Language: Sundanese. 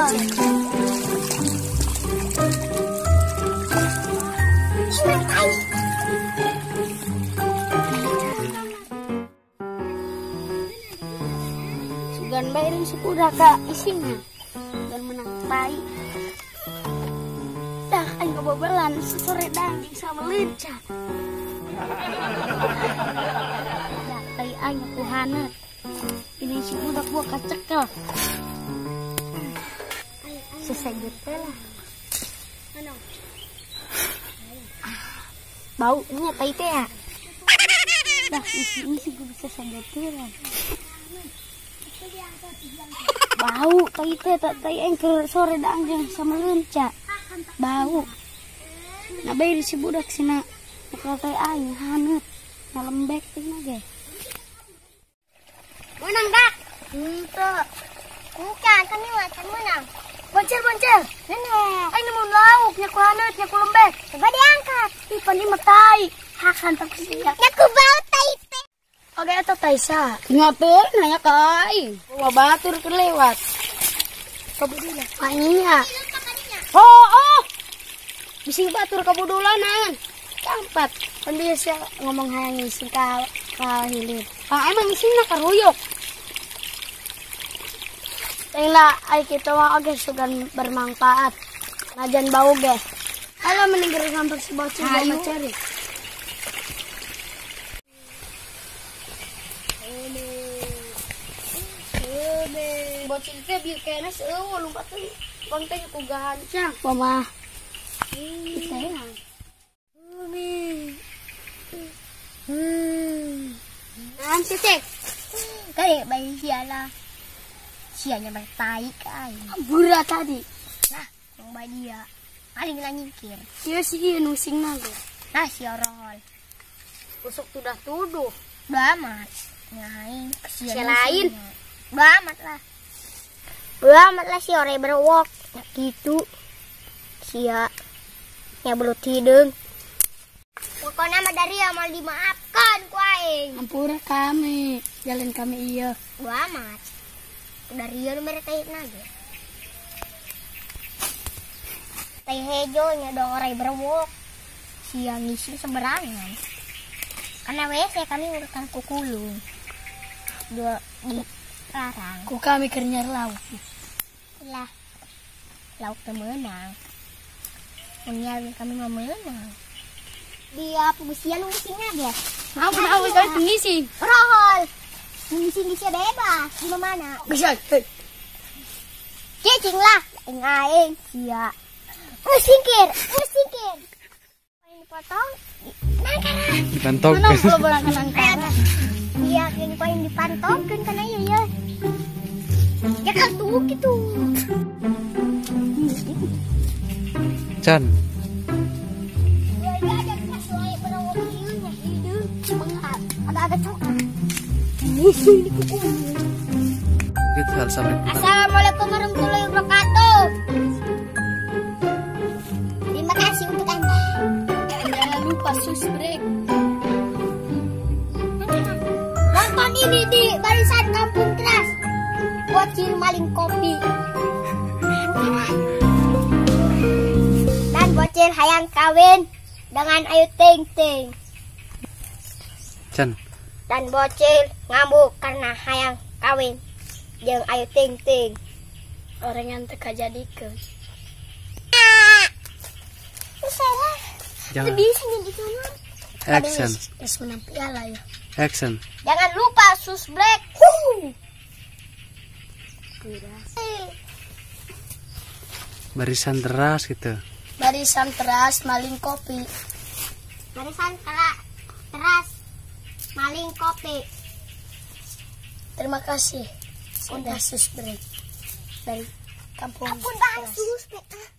Sugan bae si kuda ka isingna. Dan menang tai. Dah aing kabobelan sore dang jeung sameleun ca. Dah tai aing ku haneut. Ini si budak gua kacekel. Seseget teh lah. Bau nya tai teh ya. Dah isi gua bisa segeteran. Bau tai teh tai aing keur sore dang jeung sameleun ca. Bau. Nah bae si budak sina nyekel tai aing haneut. Ngalembek teh na ge. Menang dak? Henteu. Bukan, kami macan menang. Boncel, boncel. Nenek. Aing nemu lauk, nyaku haneut, nyaku lembek. Coba diangkat. Ih, pan ieu mah tai. Hakan tak sia. Nyaku bau tai teh. Oke, eta tai sa. Nya teu nanya ka aing. Bawa batur keur lewat. Kabudulan. Anya. Oh, oh. Bisi batur kabudulanan. Kampat. Pan biasa ngomong hayang ngising ka hilir. Ah, emang ngisingna karuyuk. Lah, ay kita mah oge sugan bermanfaat. Najan bau ge. Alah mending geus sampai si bocil bawa ceri. Bocil teh bieu kene seueuh lumpat teh. Bang teh ku gancang. Mama. Kita Nanti cek. Kali bayi siala. Sianya bertai kai. Bura tadi. Nah, yang bayi dia. Paling lah nyingkir. Iya sih iya nusing naga. Nah, si orol. Usuk tudah tuduh. Udah amat. Ngain si lain. Udah amat lah. Udah amat lah si ore berwok. Nah, gitu. Sia. Ya belut hidung. Pokoknya mah dari amal dimaafkan ku aing. Ampura kami, jalan kami iya. Udah amat. Dari iya mereka naga. Tai hejo nya dong orai berwok. Siang ngisi sembarangan. Karena WC kami urutan kukulung. Dua di larang. Ku kami keur nyari lauk. Lah. Lauk teu meunang. Mun nyari kami mah meunang. Dia pengisian ngisingnya dia. Mau mau kami pengisi. Rohol. Ngising bisa bebas di mana? Bisa. Cicing lah, aing aing sia. Ngesingkir, ngesingkir. Paling dipotong, nangkara. Dipantokkeun. Mana kalau bola ke nangkara? Iya, yang paling dipantokkeun kana ieu ya. Ya kan tuh gitu. Chan. Agak-agak coklat. Assalamualaikum warahmatullahi wabarakatuh. Terima kasih untuk Anda. Jangan lupa subscribe. Nonton ini di barisan Kampung Teras. Bocil maling kopi. Dan bocil hayang kawin dengan Ayu Ting Ting. Chan. Dan bocil ngamuk karena hayang kawin jeung Ayu Ting Ting. Orang yang teka jadikeun. Salah. Jangan. Bisa jadi kanan. Action. Geus menang piala ya. Action. Jangan lupa subscribe. Barisan teras gitu. Barisan teras maling kopi. Barisan teras maling kopi. Terima kasih sudah subscribe dari Kampung Ampun, Bang, Teras. Subscribe.